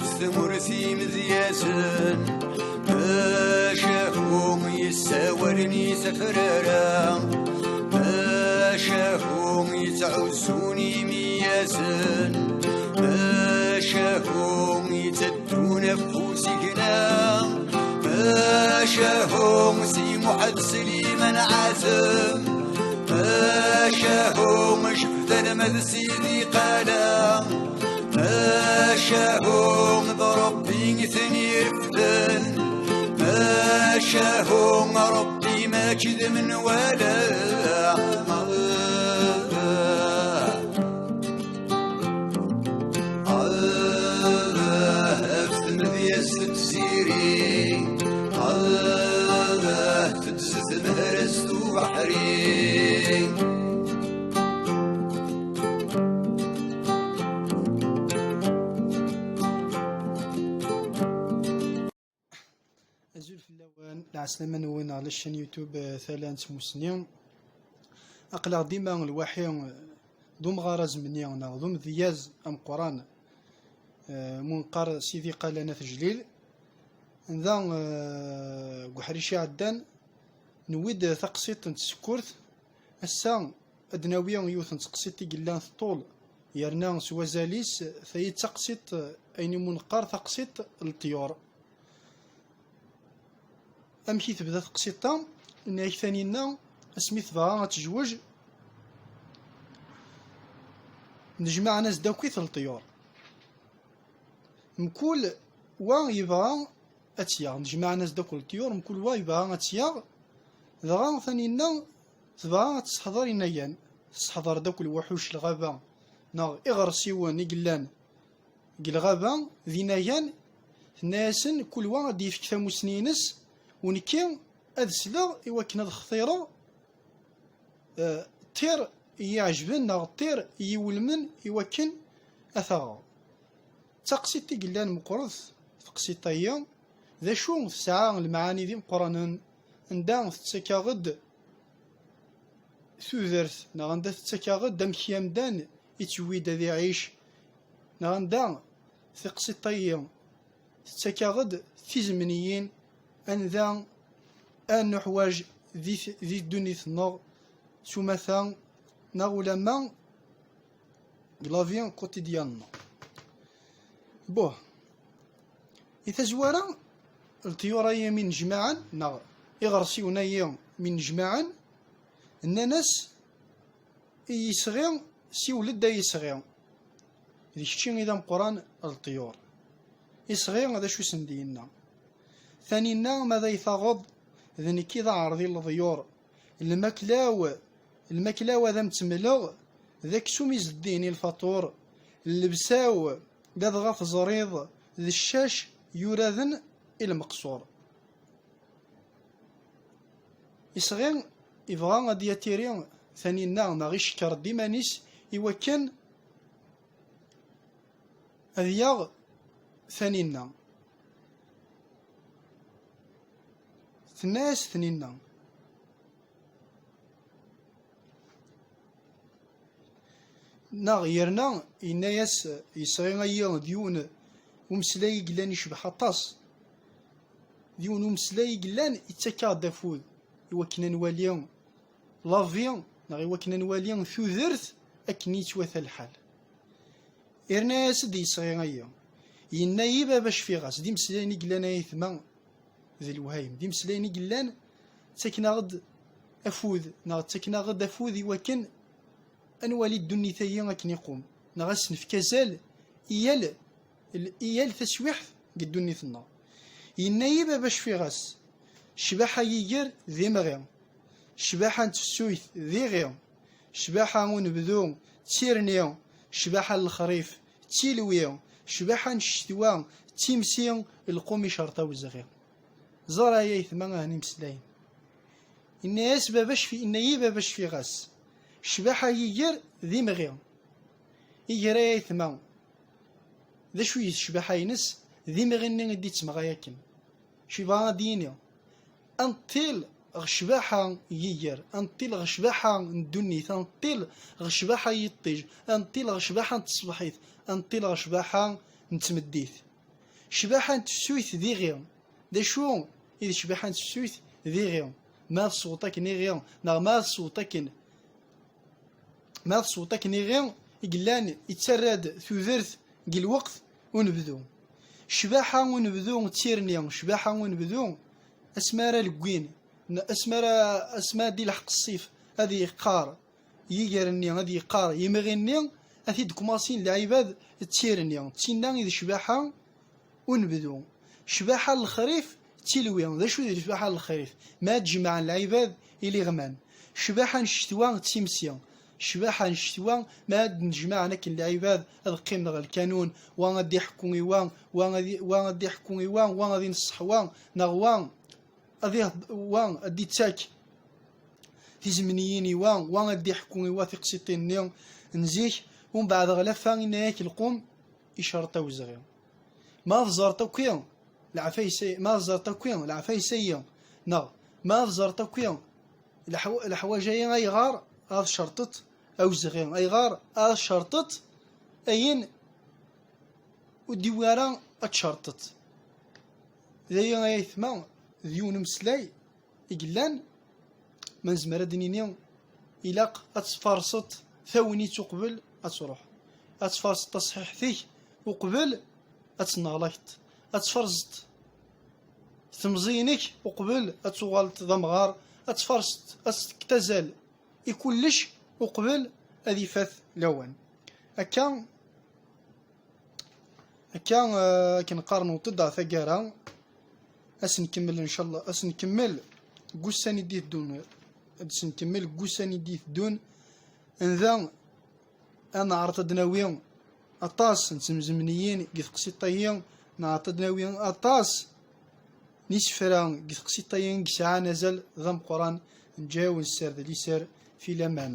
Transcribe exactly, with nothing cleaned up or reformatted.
Tmurt imedyazen, macahu yessawalen i tafrara, macahu yettɛuzzun imiyazen, macahu yetteddun ɣef usigna, macahu Si Muḥ d Sliman Ɛazem, macahu Jebdan ma d Sidi Qala. Macahu d Ṛebbi i ten-irefden, macahu Ṛebbi mačči d menwala. Ɣef tmedyazt n Tiziri, teddez tmehrazt ubeḥri. Azul fell-awen, lɛeslama-nwen ɣer la chaîne YouTube, eh, Tala n Tmusni. Aql-aɣ dima lwaḥi, eh, d umɣar azemni neɣ d umedyaz ameqqran, eh, mu neqqar Sidi Qala n At Jlil. Da, eh, deg uḥric iɛeddan, newwi-d taqsiṭ n tsekkurt. Ass-a, ad d-nawi yiwet n tseqsiṭ i yellan teṭṭul, yerna s wazal-is, tayi d taqsiṭ, ayen imu neqqar taqsiṭ n leṭyur. Amek i tebda taqsiṭ-a? Nna-yak Taninna, asmi tebɣa ad tejwej, nnejmaɛen-as-d akkit leṭyur. Mkul wa yebɣa ad tt-yaɣ. Nnejmaɛen-as-d akk leṭyur, mkul wa yebɣa ad tt-yaɣ. Dɣa Taninna tebɣa ad tesseḥḍer inagan. Tesseḥḍer-d akk lewḥuc n lɣaba, neɣ iɣersiwen i yellan deg lɣaba d inagan. Tenna-yasen, kul wa ad d-yefk tamusni-ines, u nekki ad sleɣ i wakken ad xtireɣ, eh, ṭṭir i yi-ɛejben neɣ ṭṭir i yi-iwulmen i wakken ad t-aɣeɣ. D taqsiṭ i yellan meqqret teqsiṭ-ayi. D acu tesɛa lemɛani d imeqqranen? Anda tettak-aɣ-d tudert, neɣ anda tettak-aɣ-d amek amdan ittewwi-d ad iɛic, neɣ anda tiqsiṭ-ayi tettak-aɣ-d tizemniyin anda ad nuḥwaǧ di t-, di ddunit-nneɣ s umata neɣ ulamma deg la vie quotidienne-nneɣ. Buh, i tazwara, leṭyur-ayi mi nnejmaɛen, neɣ iɣersiwen-ayi mi nnejmaɛen, nnan-as i yisɣi, siwel-d ay isɣi. D kečči i d ameqqran n leṭyur. Isɣi d acu i sen-d-yenna? Taninna, ma d ay taɣeḍ, d nekk i d aɛerḍi n leḍyur. Lmakla-w, lmakla-w ad am-tt-mleɣ, d aksum izeddin i lfaṭur. Llebsa-w, ladɣa teẓriḍ, d ccac yuraden i lmeqṣur. Isɣi ibɣa ad d-yatiri Taninna, neɣ icekker-d iman-is i wakken ad yaɣ Taninna. Tenna-yas Taninna, neɣ yerna yenna-yas, yesɣi ayi d yiwen umeslay i yellan icbeḥ aṭas, d yiwen umeslay i yellan yettak-aɣ-d afud i wakken ad nwali la vie, neɣ i wakken ad nwali tudert akken i yettwata lḥal. Yerna-yas-d yesɣi ayi. Yenna-yi baba cfiɣ-as, d imeslayen i yellan ay aytma d lewhayem, d imeslayen i yellan ttaken-aɣ-d afud, neɣ ttaken-aɣ-d afud i wakken ad nwali ddunit-ayi akken iqum, neɣ ad s-nefk azal i yal, i yal taswiḥt deg ddunit-nneɣ. Yenna-yi baba cfiɣ-as, ccbaḥa n yiger d imɣi, ccbaḥa n tefsut d iɣi, ccbaḥa n unebdu d tirni, ccbaḥa n lexrif d tilwi, ccbaḥa n ccetwa d timsi, lqum icerṭ awezɣi. Ẓer ay aytma ahen imeslayen. Yenna-yas baba cfi-, yenna-yi baba cfiɣ-as, ccbaḥa n yiger d imɣi. Iger ay aytma, d acu-yi ccbaḥa-ines? D imɣi-nni i d-ittemɣay akken. Acu yebɣa ad d-yini? Ad nṭil ɣer ccbaḥa n yiger, ad nṭil ɣer ccbaḥa n ddunit, ad nṭil ɣer ccbaḥa n yiṭij, ad nṭil ɣer ccbaḥa n tṣebḥit, ad nṭil ɣer ccbaḥa n tmeddit. Ccbaḥa n tefsut d iɣi. D acu i d ccbaḥa n tefsut d iɣi? Ma tessewweḍ akken iɣi, neɣ ma tessewweḍ akken, ma tessewweḍ akken iɣi i yellan yettarra-d tudert deg lweqt unebdu. Ccbaḥa unebdu d tirni, ccbaḥa unebdu asmi ara leggin, n-, asmi ara, asmi ara d-ilḥeq ṣṣif ad yeqqar yiger-nni, ad yeqqar yimɣi-nni, ad t-id-kmaṣin lɛibad d tirni. D tinna i d ccbaḥa unebdu. Ccbaḥa n lexrif d tilwi. D acu d ccbaḥa n lexrif? Ma ad jemɛen lɛibad iliɣman. Ccbaḥa n ccetwa d timsi. Ccbaḥa n ccetwa ma ad d-nejmaɛen akken lɛibad ad qqimen ɣer lkanun, wa ad d-iḥekku i wa, wa ad i-, wa ad d-iḥekku i wa, wa ad ineṣṣeḥ wa, neɣ wa ad iheḍ-, wa ad d-ittak tizemniyin i wa, wa ad d-iḥekku i wa tiqsiṭin-nni n zik, umbeɛd ɣlafa inna-yak lqum icerreṭ awezɣi. Ma teẓreḍ akki leɛfayes-, ma teẓreḍ akki leɛfayes-ayi, neɣ ma teẓreḍ akki leḥw-, leḥwaǧ-ayi ayɣer ad cerṭeḍ awezɣi, ayɣer ad cerṭeḍ ayen ur d-iwi ara ad tcerṭeḍ. D aya ay aytma, d yiwen umeslay i yellan, ma nezmer ad d-nini, ilaq ad tfarseḍ tagnit uqbel ad truḥ. Ad tfarseḍ taṣḥiḥt-ik uqbel ad tenneɣlakeḍ. Ad tfarseḍ temẓi-inek uqbel ad tuɣaleḍ d amɣar. Ad tfarseḍ, ad s-tefkeḍ azal i kullec uqbel ad ifat lawan. Akka, akka, eh, akken qqaren, newweḍ-d ɣer taggara. Ad s-nkemmel, ncallah, ad s-nkemmel deg ussan i d-iteddun. Ad s-nkemmel deg ussan i d-iteddun. Anda ad neɛreḍ ad d-nawi aṭas n tzemzemniyin deg teqsiṭ-ayi, neɛreḍ ad d-nawi aṭas n isefra deg teqsiṭ-ayi i yesɛan azal d ameqqran. Nǧa-yawen sser d liser fi laman.